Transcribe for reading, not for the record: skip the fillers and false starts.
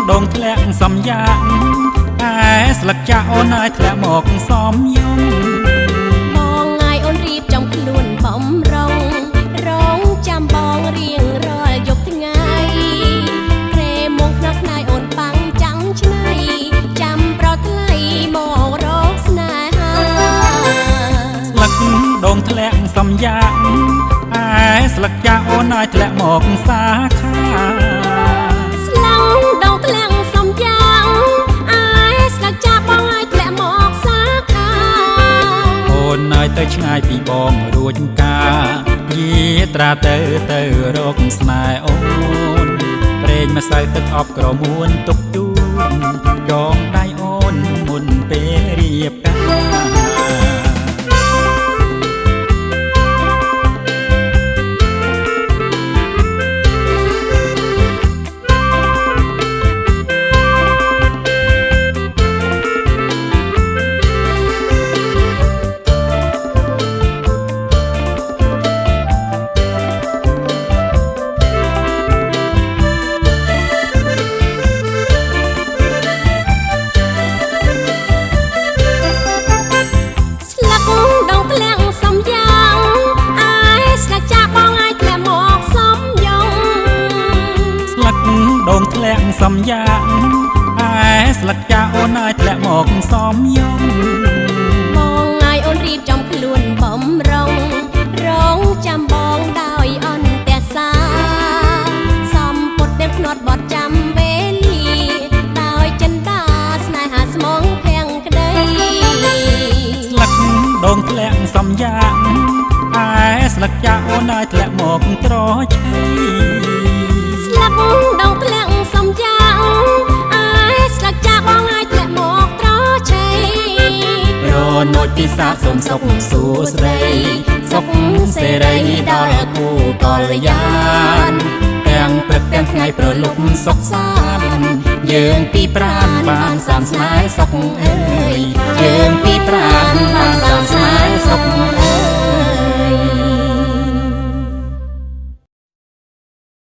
ដងធ្លាក់សំយ៉ាងឯស្លឹកចាអូនឲ្យធ្លាក់មកសំយងបងឲ្យអូនរៀបចំខ្លួនបំរុងរងចាំបងរៀងរាល់យប់ថ្ងៃព្រេមងខ្នើខ្នាយអូនប៉ាំងចាំងឆ្នៃចាំប្រថ្លៃមករកស្នេហាស្លឹកដងធ្លាក់សំយ៉ាងឯស្លឹកចាអូនឲ្យធ្លាក់មកសាខាស្លឹកដងធ្លាក់សំយ៉ាងឯស្លឹកចាបងឲ្យធ្លាក់មកសាខាអូនឲ្យទៅឆ្ងាយពីបងរួចកាយាត្រាទៅទៅរកស្នេហ៍អូនព្រេងម្សៅទឹកអប់ក្រមួនទុកជូនចងដៃអូនមុនពេលរៀបការដងធ្លាក់សំយ៉ាងឯស្លឹកចាអូនឲ្យធ្លាក់មកសំយងបងឲ្យអូនរៀបចំខ្លួនបំរុងរងចាំបងដោយអន្តសាសំពុតទាំងភ្នាត់បត់ចាំវេលាដោយចិន្តាស្នេហាស្មងភាំងក្តីស្លឹកដងធ្លាក់សំយ៉ាងឯស្លឹកចាអូនឲ្យធ្លាក់មកត្រឆៃស្លឹកដងធ្លាក់សំយ៉ាងឯស្លឹកចាបងឲ្យធ្លាក់មកត្រឆៃរនោចពិសាសូមសុខសួស្តីសុខសេរីដល់គូកល្យានទាំងព្រឹកទាំងថ្ងៃប្រលប់សុខសាន្តយើងពីប្រាណបានសាមស្នេហ៍សុខអើយយើងពីប្រាណបានសាមស្នេហ៍សុខអើ